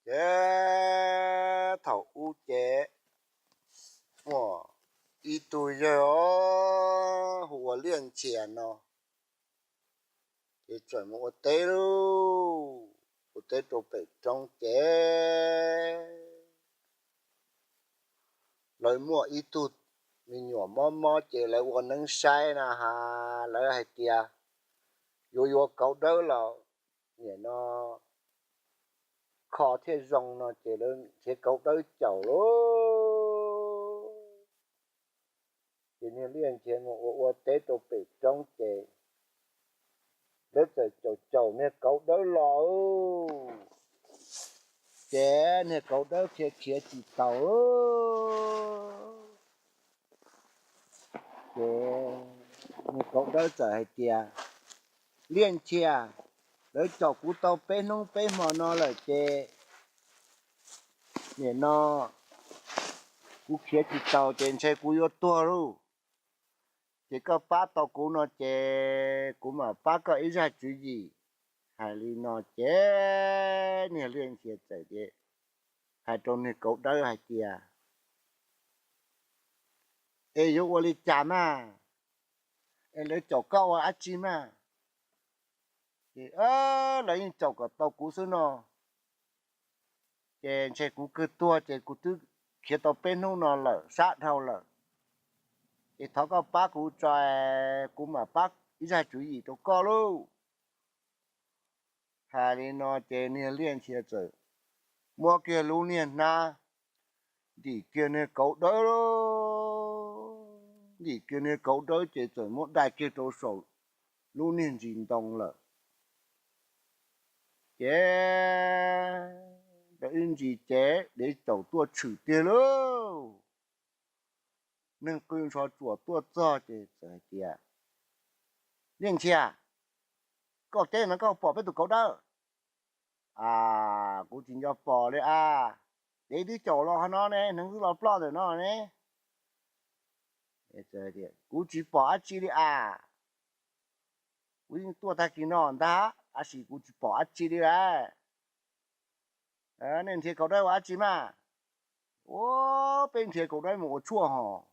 Ces thaum ub ces muaj ib tug yawg os hu ua Liaj Nchias no, ces txawm mus ua teb lauj, ua teb rau pem roob ces lawv muaj ib tug me nyuam mob mob ces lawv ua neeb saib na has lawv hais tias yuav yuav kauv dawb los nim no kho thiaj zoo no ces lawv nrhiav kauv dawb caum lauj. Ces niag Liaj Nchias mus ua ua teb rau pem roob ces lawv txawm caum caum niag kauv dawb los, ces niag kauv dawb khiav khiav tsis taus. Ces niag kauv dawb txawm hais tias, Liaj Nchias, lawv caum kuv tau peb hnub peb hmo no lawm ces nim no kuv khiav tsis taus ces ntshe kuv yuav tuag lauj. Ces koj pab tau kuv no ces kuv mam pab koj ib zaj tswv yim. Hais li no ces niag Liaj Nchias txawm hais rau niag kauv dawb hais tias, Es yuav ua li cas mas? Es lawv caum koj ua dab tsi mas? Ces lawv yeej caum kom tau kuv xwb no, ces ntshe kuv kawg tuag ces kuv twb khiav tau peb hnub no lawm sab dhau lawm. Ces thov koj pab kuv tso, kuv mam pab ib zaj tswv yim rau koj lauj. Hais li no ces niag Liaj Nchias txawm muab kiag lub niag hnab ntim kiag niag kauv dawb, ntim kiag niag kauv dawb ces txawm muab dai kiag rau saum lub niag ntsis ntoo lawm. Ces ib ntsis ces dev caum tuaj tshwm tiag lauj. Neeg qw ntshov tsuam tuaj txog ces txawm hais tias, Liaj Nchias, koj teb no koj pom peb tus kauv dawb? A, kuv tsis nco pom li a. Dev twb caum los qhov no ne, hneev twb los ploj ntawm no ne. Kuv tsis pom dab tsi li a. Kuv yeej tuaj tag kis no ntag tab sis kuv tsis pom dab tsi li lauj. Nej nrhiav kauv dawb ua dab tsi mas? Ua, peb nrhiav kauv dawb mus ua tshuaj hos.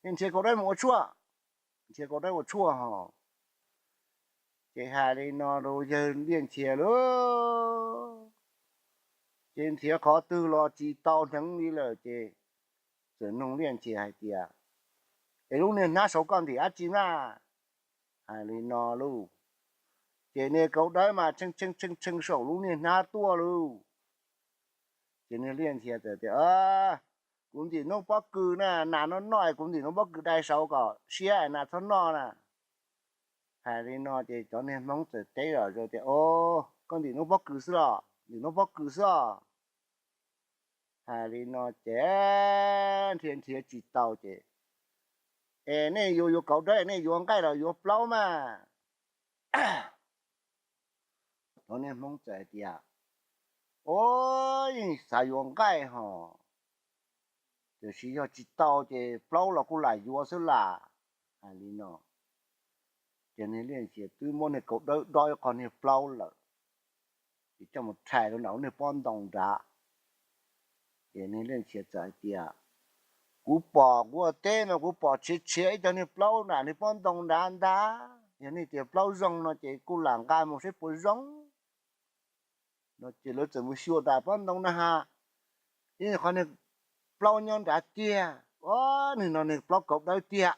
Nej nrhiav kauv dawb mus ua tshuaj, nrhiav kauv dawb ua tshuaj hos. Ces hais li no rau yawg Liaj Nchias lauj. Ces nrhiav qhov twg los tsis tau hneev li lawm ces txawm nug Liaj Nchias hais tias, Es lub niag hnab saud koj ntim dab tsi na? Hais li no lauj. Ces niag kauv dawb mas tshee tshee tshee tshee saum lub niag hnab tuaj lauj. Ces niag Liaj Nchias txawm tias, Kuv ntim noob pob kws na, nas noj noj es kuv ntim noob pob kws dai saud kom siab es nas txhob noj na. Hais li no ces cov niag Hmoob txawm teb zom zaws tias, Koj ntim noob pob kws xwb los? Ntim noob pob kws xwb os. Hais li no ces nrhiav nrhiav tsis tau ces, Es nej yuav yuav kauv dawb nej yuav nqaij los yuav plaub mas? Cov niag Hmoob txawm hais tias, Ua, yeej xav yuav nqaij hos, tiam sis yog tsis tau ces plaub los kuj lam yuav xwb las. Hais li no ces niag Liaj Nchias twb muab niag kauv dawb dob ib qho niag plaub lawm, ces coj mus rhais rau nram lub niag pob ntoo nrad. Ces niag Liaj Nchias txawm hais tias, Kuv pom, kuv ua teb no kuv pom tshiav tshiav ib co niag plaub nram niag pob ntoo nrad ntag. Yog nej tias plaub zoo no ces kuj lam nqa mus saib puas zoo. No ces lawv txawm mus xyuas nram pob ntoo na has, ib qho niag plaub nyob nrad tiag. Ua, niag no niag plaub kauv dawb tiag.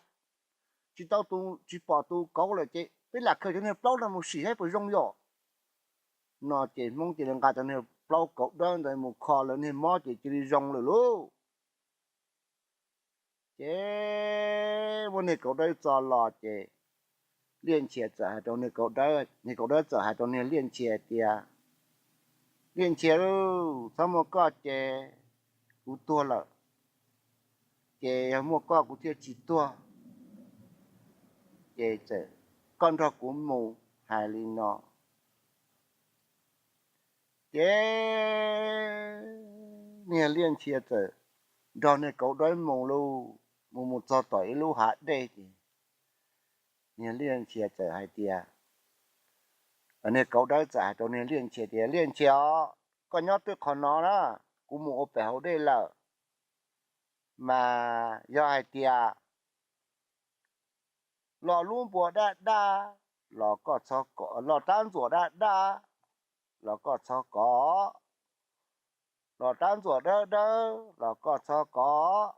Tsis tau tus, tsis pom tus kauv lawm ces peb lam khaws cov niag plaub no mus sim saib puas zoo yom. No ces Hmoob cia li nqa cov niag plaub kauv dawb ntawd mus kho lawv niag mob ces cia li zoo lawm lauj. Ces muab niag kauv dawb txo los ces Liaj Nchias txawm hais rau niag kauv dawb, niag kauv dawb txawm hais rau niag Liaj Nchias tias, Liaj Nchias lauj, txhob muaj koj ces kuv tuag lawm, ces yog muaj koj kuv thiaj tsis tuag. Ces txawm koj nrog kuv mus. Hais li no ces niag Liaj Nchias txawm nrog niag kauv dawb mus lauj. Mus mus txog tom ib lub hav dej ces niag Liaj Nchias txawm hais tias, Niag kauv dawb txawm hais rau niag Liaj Nchia tias, Liaj Nchia os, koj nyob twj qhov no na, kuv mus ua pem hauv dej lawm, mas yog hais tias los lub npua daj daj los koj txhob kov, los rab ntxuam daj daj los koj txhob kov, los rab ntxuam dawb dawb los koj txhob kov,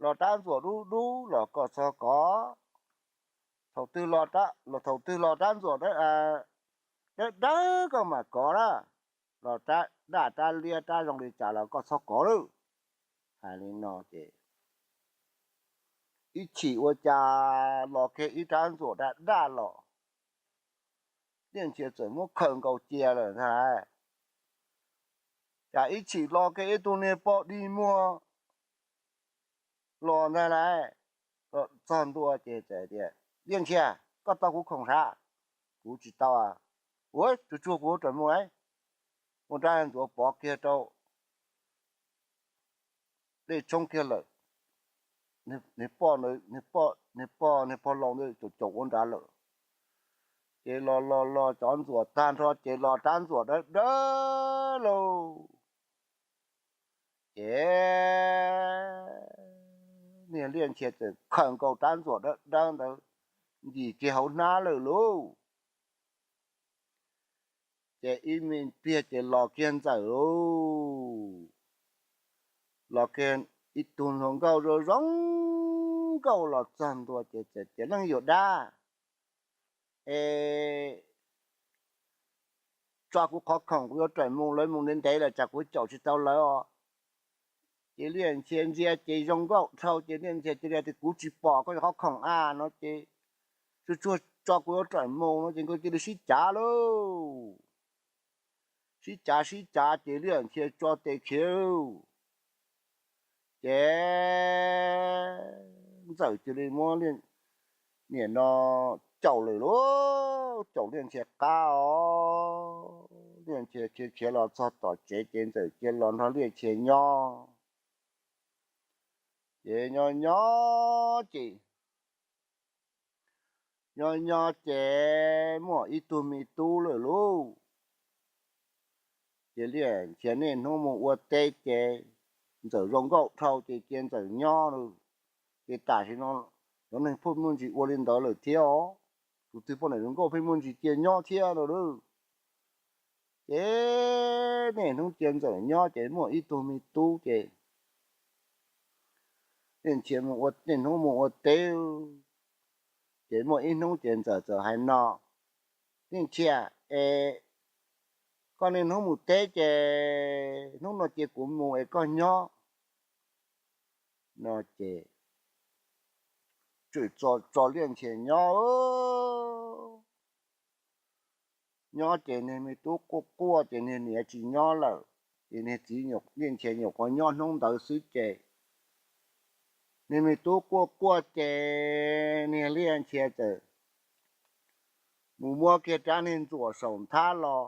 los rab ntxuam dub dub los koj txhob kov. Thaum twg los, thaum twg los rab ntxuam dawb dawb koj mam kov na, los rab daj rab liab rab zoo li cas los koj txhob kov lawm. Hais li no ces ib chim ua cas los kiag ib rab ntxuam daj daj los, Liaj Nchia txawm muab khaws nkaus cia lawm ntag lauj. Cas ib chim los kiag ib tug niag poj dig muag los ntag lauj. Txog ntua ces txawm tias, Liaj Nchia, koj tau kuv khoom sav? Kuv tsis tau. Ua tsuag tsuag kuv yuav raws mus lauj. Muab rab ntxuav pov kiag rau dej tshoob kiag lawm. Niag poj, niag poj, niag pog laus ntawd caum caum ua nrad lawm. Ces los los los cov ntxuam tag nrho ces los rab ntxuam dawb dawb lauj. Ces niag Liaj Nchia txawm khaws nkaus rab ntxuam dawb dawb ntawd ntim kiag hauv hnab lawm lauj. Ces ib me pliag ces los kiag Ntxawm lauj. Los kiag ib tug hluas nkauj zoo zoo nkauj los txog ntua ces txawm tias, Leej yawm dab, es tso kuv qhov khoom, kuv yuav raws mus, lawv mus ntev ntev lawm tsam kuv caum tsis tau lawv os. Ces Liaj Nchia ntsia ces zoo nkauj dhau ces Liaj Nchia cia li tias, Kuv tsis pom koj qhov khoom a no ces, Tsuag tsuag tso kuv yuav raws mus no ces nkawd cia li sib cav lauj. Sib cav sib cav ces Liaj Nchia tso tes khiav lauj. Ces Ntxawm cia li muab niam no caum lawm lauj, caum Liaj Nchia qab os. Liaj Nchia khiav khiav los txog tom tsev ces Ntxawm cia los nrog Liaj Nchia nyob. Ces nyob nyob ces, nyob nyob ces muaj ib tug me tub lawm lauj. Ces Liaj Nchia niaj hnub mus ua teb ces Ntxawm zoo nkauj dhau ces cia Ntxawm nyob lauj. Ces tam sim no cov neeg pheej muaj ntsis ua li ntawd lawm thiab os. Tus twg poj niam zoo nkauj pheej muaj ntsis cia nyob thiab no lauj. Ces niaj hnub cia Ntxawm nyob ces muaj ib tug me tub ces Liaj Nchia niaj hnub mus ua teb. Ces muaj ib hnub ces Ntxawm txawm hais no, Liaj Nchia, es koj niaj hnub mus teb ces hnub no cia kuv mus es koj nyob no ces txawm tso Liaj Nchia nyob. Nyob ces niag me tub quaj quaj ces niag niam tsis nyob lawm, ces niag txiv Liaj Nchia nyuam qhuav nyob hnub ntawd xwb ces niag me tub quaj quaj ces niag Liaj Nchia txawm mus muab kiag rab niag ntxuam saum nthab los,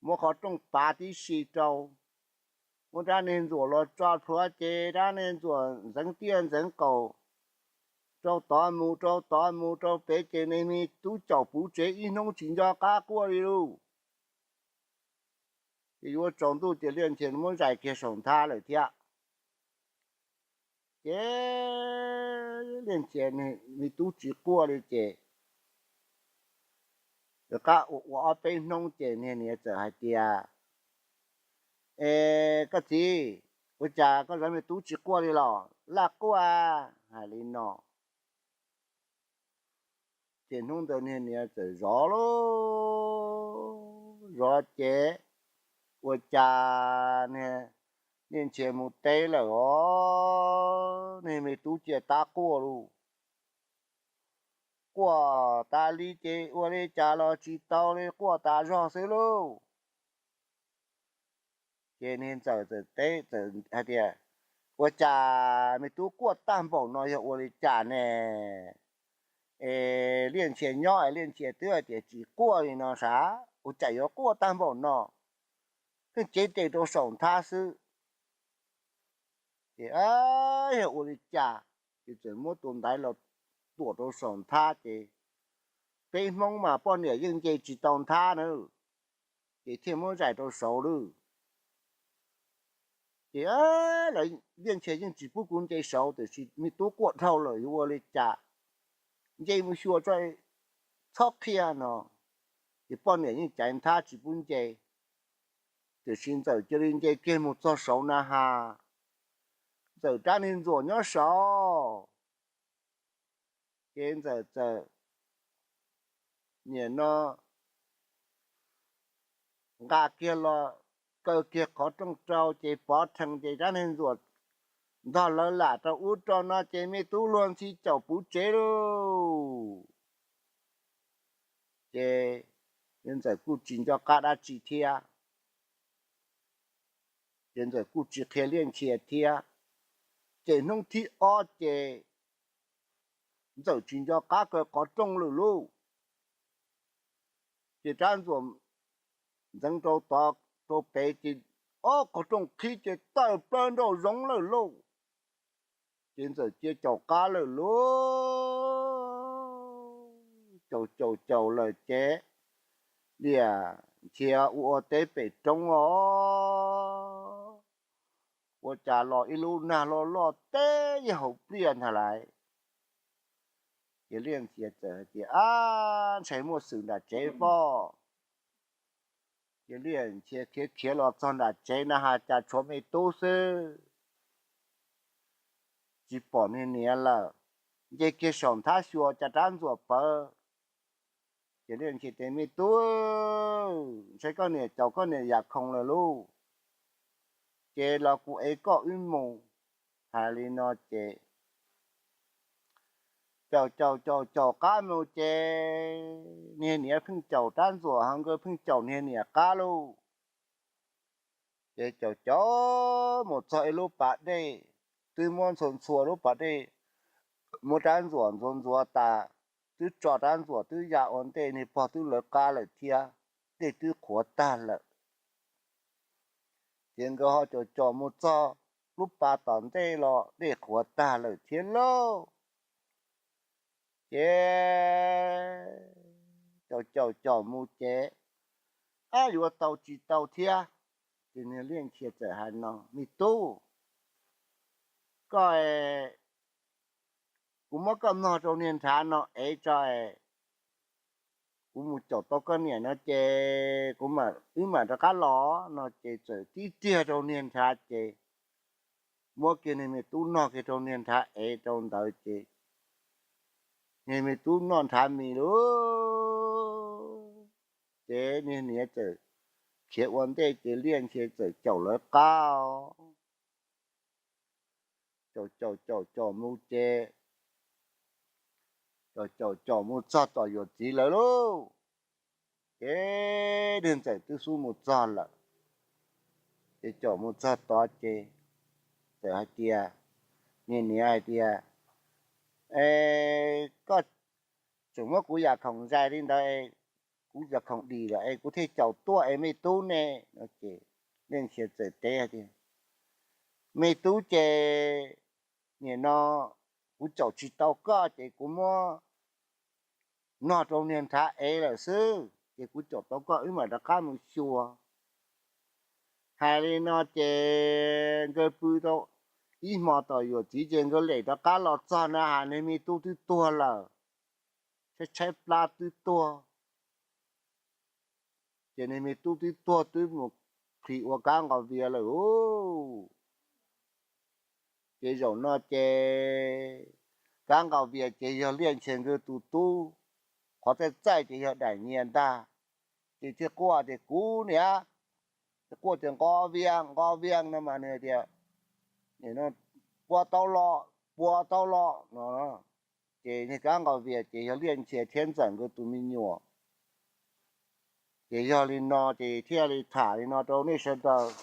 muab qhov rooj pav tib si rau, muab rab niag ntxuam los tso plhuav ces rab niag ntxuam ntxeev tiaj ntxeev qaum rau tod mus rau tod mus rau pem ces niag me tub caum puv tsev ib hnub tsis nco qab quaj li lauj. Ces yuav tsaus ntuj ces Liaj Nchia muab zais kiag saum nthab lawm thiab. Ces Liaj Nchia me tub tsis quaj li ces rov qab ua ua ob peb hnub ces niag niam txawm hais tias, Es koj txiv, ua cas koj zov me tub tsis quaj li los laj quaj? Hais li no. Ces hnub ntawd niag niam txawm zov lauj, zov ces ua cas niag Liaj Nchia mus teb lawm os, niag me tub cia tab quaj lauj. Quaj tas li ces ua li cas los tsis tau li, quaj tas zog xwb lauj. Ces niag ntxawm txawm teb txawm hais tias, Ua cas me tub quaj tag npaum no yog ua li cas ne? Es Liaj Nchia nyob es Liaj Nchia twb hais tias tsis quaj li no sav, ua cas yuav quaj tag npaum no? Pheej cev tes rau saum nthab xwb. Ces yog ua li cas? Ces txawm muab tus ntaiv los tuam rau saum nthab ces peb Hmoob mas poj niam yeej nce tsis tau nthab na, ces thiaj muab zais rau saud lawm. Ces Liaj Nchia yeej tsis pub kuv nce saud, tiam sis me tub quaj dhau lawm yuav ua li cas, nce mus xyuas tso, txhob qhia no. Ces poj niam yeej caiv nthab tsis pub nce, tiam sis Ntxawm cia li nce kiag mus txog saud na has, Ntxawm rab niag ntxuam nyob saud. Ces Ntxawm txawm nim no nqa kiag los, kaw kiag qhov rooj rau ces pov rhees ces rab niag ntxuam ntog lawv lam rau ub rau no ces me tub luag ntxhi caum puv tsev lauj. Ces Ntxawm kuj tsis nco qab dab tsi thiab, ces Ntxawm kuj tsis qhia Liaj Nchia thiab. Ces hnub thib ob ces Ntxawm tsis nco qab kaw qhov rooj lawm lauj. Ces rab ntxuam ntxeev rau tod rau pem ces ob qhov rooj qhib ces tawm plaws nraum zoov lawm lauj. Ces Ntxawm cia caum qab lawm lauj. Caum caum caum lawm ces Liaj Nchia ua ua teb pem roob os, ua cas los ib lub nag loj loj teb ib hauv pliaj ntag lauj. Ces Liaj Nchia txawm hais tias, ab, ntshai muaj xwm nram tsev pob. Ces Liaj Nchia khiav khiav los txog nram tsev na has cas tshuav me tub xwb, tsis pom niag niam lawm. Nce kiag saum nthab xyuas cas rab ntxuam pawv. Ces Liaj Nchia tias, me tub, ntshai koj niam caum koj niam yam khoom lawm lauj, ces los kuv ev koj wb mus. Hais li no ces caum caum caum caum qab mus ces niag niam pheej caum rab ntxuam ho nkawd pheej caum niag niam qab lauj. Ces caum caum mus txog ib lub pas dej, twb muab ntxhua ntxhua lub pas dej, muab rab ntxuam ntxuav ntxuav tas, twb tso rab ntxuam twb ya ua ntej, niag pog twb lawv qab lawm thiab, dej twb qhuav tag lawm. Ces nkawd ho caum caum mus txog lub pas tom ntej los dej qhuav tag lawm thiab lauj. Ces caum caum caum mus ces, ab, yuav tau tsis tau thiab. Ces niag Liaj Nchia txawm hais no, me tub, koj, kuv muab koj nog rau niag nrhav no ev tso, kuv mus caum tau koj niam no ces kuv mam, wb mam rov qab los no. Ces txawm tib riag rau niag nrhav ces muab kiag niag me tub nog kiag rau niag nrhav ev rau ntawd ces niag me tub noj nrhav mis lauj. Ces niag niam txawm khiav ua ntej ces Liaj Nchia txawm caum lawv qab os. Caum caum caum caum mus ces caum caum caum mus txog tom yuam txiv lawv lauj. Ces niag Ntxawm twb xub mus txog lawm. Ces caum mus txog tod ces txawm hais tias, niag niam hais tias, es koj tseem muab kuv yam khoom zais li ntawd, kuv yam khoom dim lawm es kuv thiaj caum tuaj es me tub ne no. Ces Liaj Nchia txawm teb hais tias, me tub ces nim no kuv caum tsis tau koj ces kuv muab nog rau niag nrhav ev lawm xwb, ces kuv caum tau koj wb mam rov qab mus xyuas. Hais li no ces nkawd pw tau ib hmo tom yuam txiv ces nkawd lem rov qab los txog na has niag me tub twb tuag lawm, tshaib tshaib plab twb tuag. Ces niag me tub twb tuag twb mus plhis ua kab nqos vias lawm lauj. Ces zaum no ces kab nqos vias ces yog Liaj Nchia nkawd tus tub, qhov txaij txaij ces yog daim nyias ntag. Ces thiaj quaj tias kuv niam, quaj tias nqos vias nqos vias no mas nws tias, pua tau los, pua tau los no. Ces niag kab nqos vias ces yog Liaj Nchia thiab Ntxawm nkawd tus me nyuam. Ces yog li no ces thiaj li tham li no rau nej sawv daws.